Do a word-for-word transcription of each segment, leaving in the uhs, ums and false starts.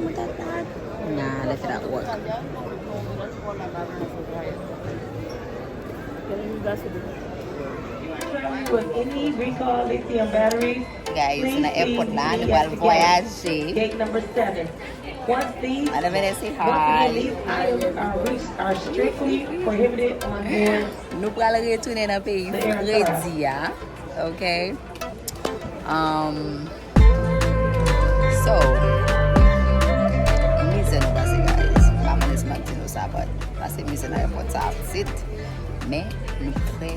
Nah, left it at work. Guys, nan èpòt la, nou pral vwayaje. Madam Vanessa, say hi. Nou pral retounen nan peyi fredi a, ok? Um, So, mizè nou pase, guys. M pa konnen si m ap di nou sa, but pase mizè nan èpòt sa ap tit. Men, nou prè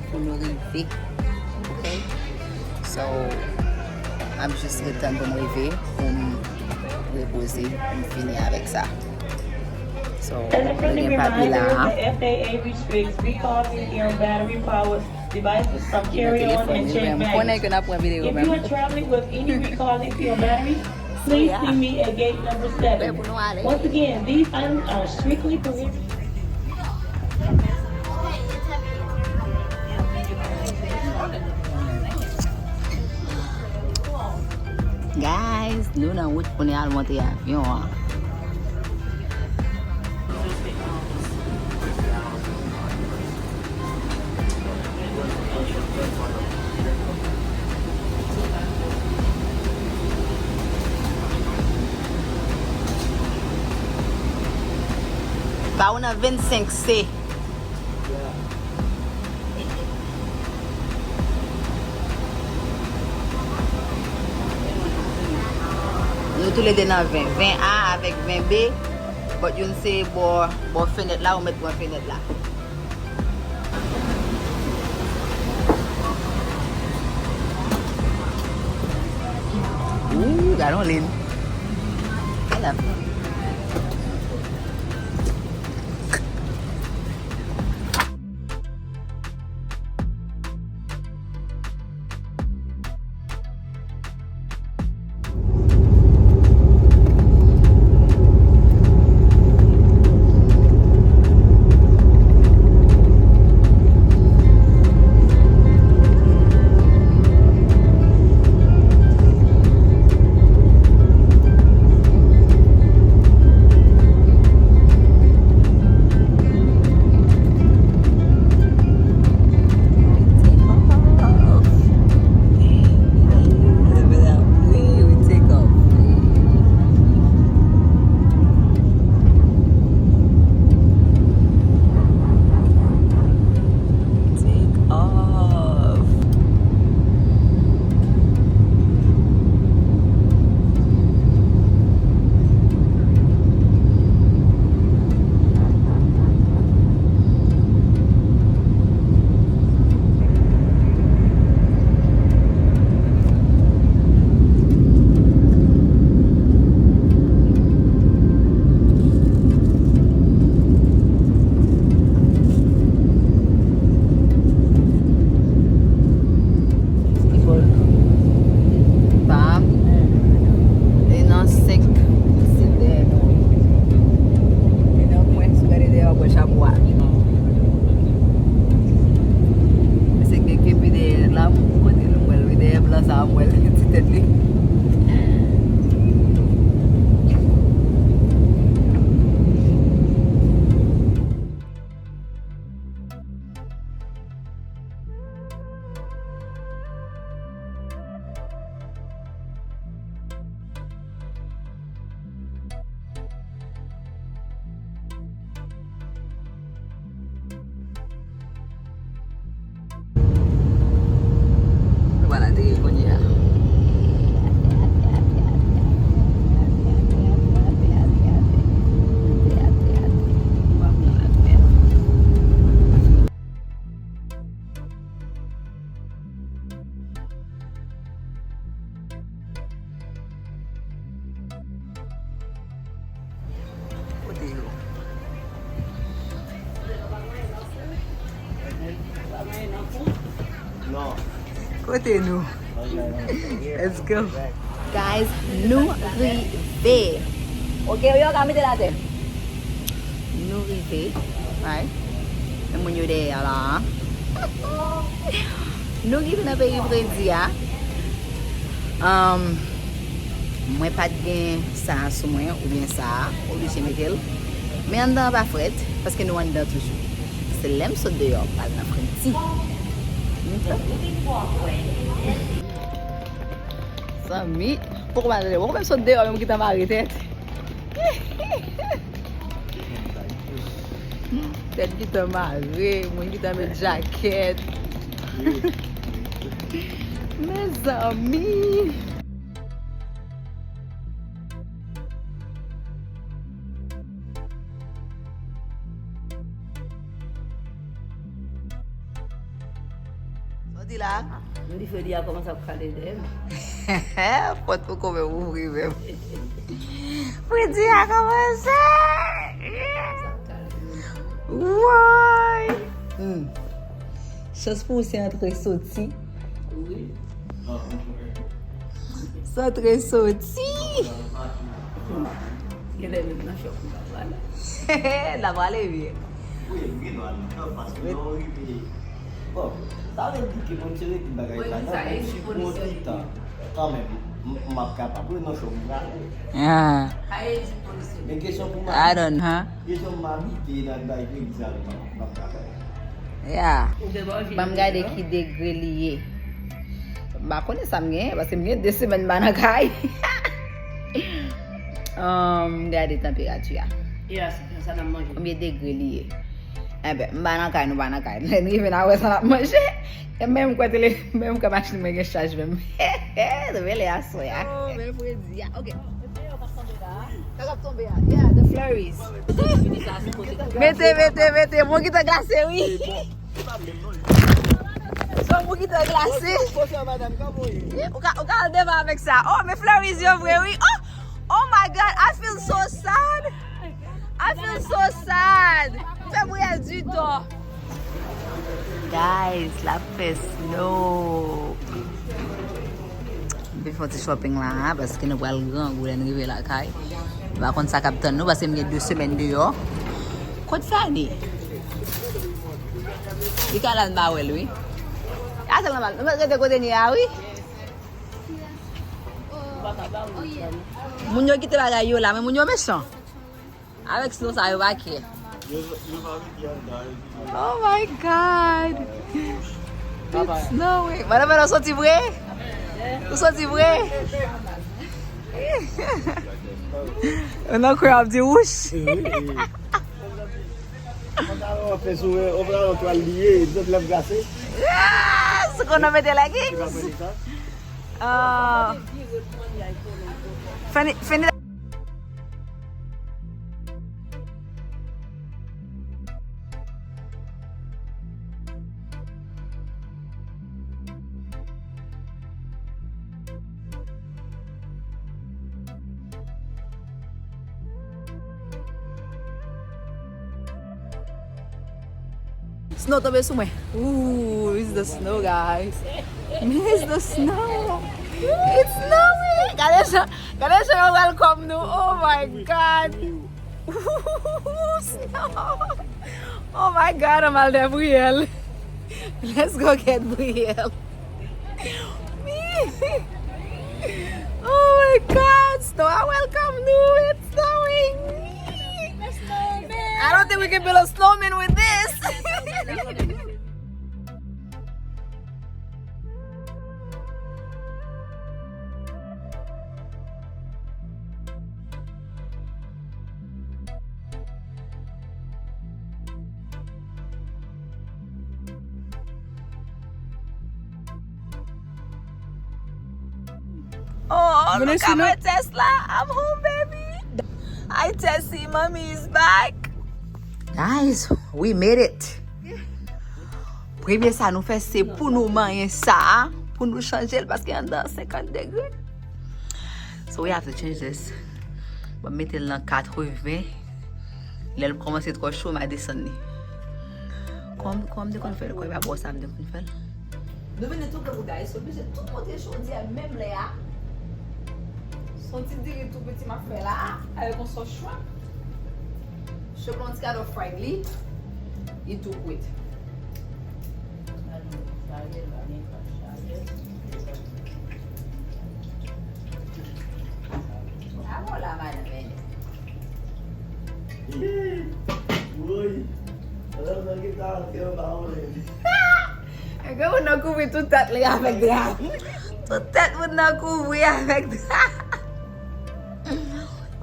pou nou rive. Ok? So, m ap jis ret tann pou m rive, pou m repoze, pou m fini avèk sa. So, nou gen papye la a. Ki nan telefòn li, men m konnen ke n ap pran videyo menm. So, yeah. Prè pou nou ale. Guys, nou nan wout pou n al monte avyon an. Ba ou nan vennsenk C. Nou toulede nan ven. Ven A avèk ven B. But youn se bò, bò fenèt la, ou mèt pran fenèt la. Ooh, gade yon liy. Ala. Pam. E nan senk isit dèyè nou. E nan pwen, si w gade dèyè, w ap wè chapo a. Mesye gen kepi dèyè la, m kote l, m wè l, wi, dèyè blan sa a, m wè l, ti tèt li. Nou pral ateri kounye a. Kote yo? Kote nou? Let's go. Guys, nou rive. Ok, yo ka mete l atè. Nou rive, right? Men moun yo dèyè a la a. Nou rive nan peyi fredi a. Um, Mwen pa t gen sa a sou mwen, oubyen sa a, oblije mete l. Men anndan an pa frèt, paske nou anndan toujou. Se lè m sot deyò, m pral nan fredi. Zanmi, poko m al deyò, poko menm sot deyò, men m gentan mare tèt. Tèt gentan mare, mwen gentan met jakèt. Mezanmi! Sa w di la? M di Fredi a kòmanse ap kale dèyè m. Pòt poko menm ouvri menm. Fredi a kòmanse. Woy! Hmm. Chans pou ou se antre soti. Wi. Se antre soti. Genlè menm nan chòp m ta prale. N ap prale byen. Wi, m gen dwa nan chòp paske lè w rive. Bon, sa vle di ke pou m se rete bagay sa nan pou yon ti tan. Kanmenm, m, m ap kapab wi nan chòp m prale. Ah. Men kesyon pou m, I don't, huh? Kesyon pou m abite nan bay kredi sa, m ap, m ap kapab. Yeah. Ban m gade ki degre li ye. M pa konnen sa m genyen, paske m gen de semèn m pa nan kay. Um, gade tanperati a. Yes, sa n ap manje. Konbyen degre li ye? Enben, m pa nan kay, nou pa nan kay. Lè n rive, n a wè sa n ap manje. E menm kwè tele, menm kwè machin mwen gen chaj menm. Nou rele aswè a. Oh, bèl fredi a. Ok. Sa k ap tonbe a? Yeah, the flurries. Mete, mete, mete. Bon, ki te glase, wi. Son pou ki te glase. Ou ka, ou ka al devan avèk sa. Oh, men fleuris yo vre, wi. Oh, oh my God, I feel so sad. I feel so sad. Fè m reyèl di tò. Guys, l ap fè snow. M vin fè yon ti shopping la, paske nou pral grangou lè n rive lakay. M pa konn sa k ap tann nou, paske m gen de semèn deyò. Kot Fanny? Li ka la, n pa wè l, wi. Atè l nòmal. Nou mèt rete kote n ye a, wi. Moun yo kite bagay yo la, men moun yo mechan. Avèk snow sa, yo pa kè. Oh my God. It's snowing. Madan, madan, ou soti vre? Ou soti vre? Ou nan kwen ap di wouch. Pantalon an fè sou, pantalon an twal li ye, zòt lèv glase. Ah, se konn nan mete leggings. Ah. Fini, fini. Snow tonbe sou mwen. Ooh, it's the snow, guys. It's the snow. It's snowing. Gade jan, gade jan yo welcome nou. Oh my God. Ooh, snow. Oh my God, ann al dèyè Brielle. Let's go get Brielle. Oh my God, snow, I welcome you. It's snowing. I don't think we can build a snowman with this. Oh, look at my Tesla. I'm home, baby. Hi, Tessie. Mommy is back. Guys, we made it. Premye sa nou fè, se pou nou manyen sa a, pou nou chanje l, paske anndan an senkant degre. So we have to change this. Bon, m mete l nan katreven. Lè l kòmanse twò cho, m a desann li. Kòm, kòm m te konn fè l, kòm e pa bò sa m te konn fè l. Nou vin tou grangou, guys, so oblije tou monte chodyè menm lè a. Se yon ti diri tou piti m ap fè la, avèk yon sòs shrimp. Shrimp la yon ti kado fried li, li tou kwit. Sa gen, sa gen, sa gen. Sa gen. Gen moun nan kouvri tout tèt li avèk dra. Tout tèt moun nan kouvri avèk dra.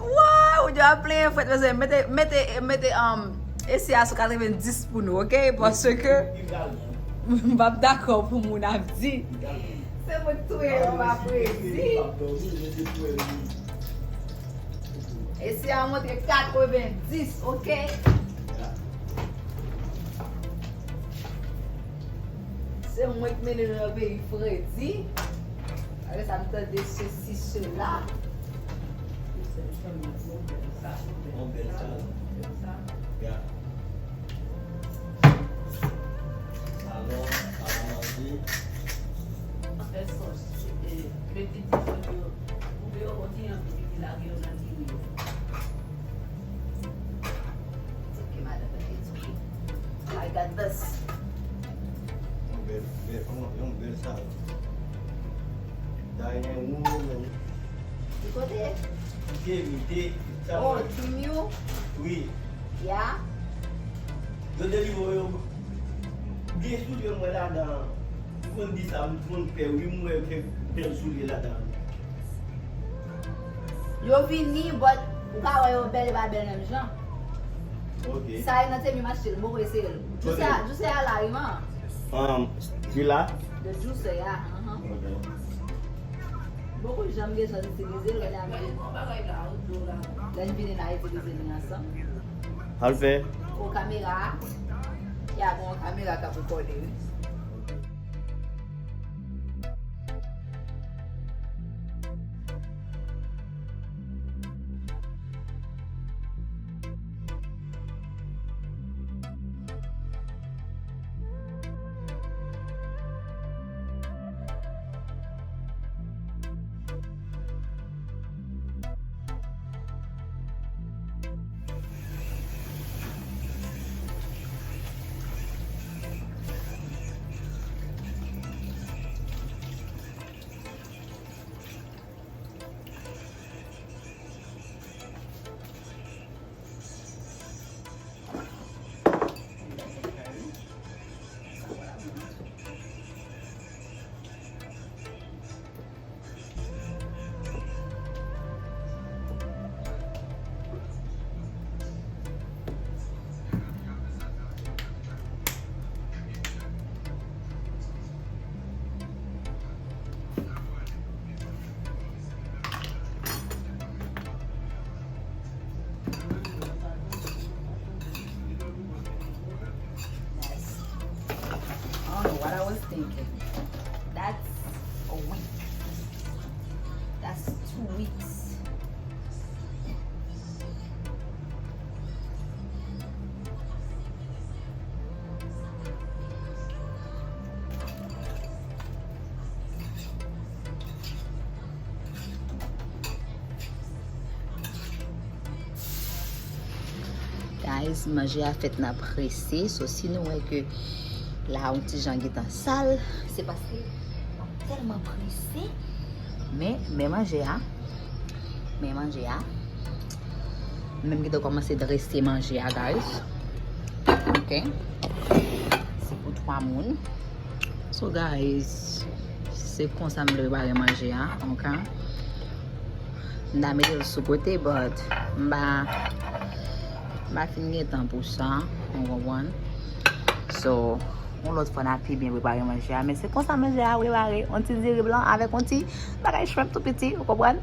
Waw, ou dwe ap plenyen frèt, mesye. Mete, mete, mete, um, esi a sou katrevenndis pou nou, oke? Paske m p ap dakò pou moun ap di se mwen k touye yo pa fredi. Esi a montre katrevenndis, oke? Se mwen k mennen nou nan peyi fredi. Apre sa, m tande sesi, sela. Yon bèl sa. Ya. Alò, ala manje. Fè sòs, eh, mete ti sòs yo. Koupe yo kontinye, epi lage yo nan diri yo. Ok, madam, it's okay. I got this. Yon bèl, bèl, yon, yon bèl salad. Dayè, ou, ou. Ki kote? Mete, mete, sa. Oh, mwen. Trim you? Wi. Ya. Yo delivre yo. Gen soulye mwen ladan. Ou konn di sa, m konn pè, wi, m wè gen bèl soulye ladan. Yo vini, but ou ka wè yo bèl, e pa bèl menm jan. Ok. Sa e nan Temu m achte l, m poko eseye l. Juicer a, juicer a la, wi, man. Um, sila? The juicer, ya, uh-huh. Ok. M poko janm gen chans itilize l, lè n ap vin. Lè n vini n a itilize li ansanm. Al fè. Pou kamera a. Ya, bon, kamera k ap rekòde, wi. Nice. I don't know what I was thinking. That's a week. That's two weeks. Guys, manje a fèt nan prese. So, si nou wè ke la yon ti jan gentan sal, se paske n ap tèlman prese. Men, men manje a. Men manje a. M menm gentan kòmanse drese manje a, guys. Ok. Se pou twa moun. So, guys, se konsa m vle prepare manje a, ok? M ta mete l sou kote, but m pa, m pa fin gen tan pou sa, ou konprann? So, yon lòt fwa n a pi byen prepare manje a, men se konsa manje a prepare, yon ti diri blan avèk yon ti bagay shrimp tou piti, ou konprann?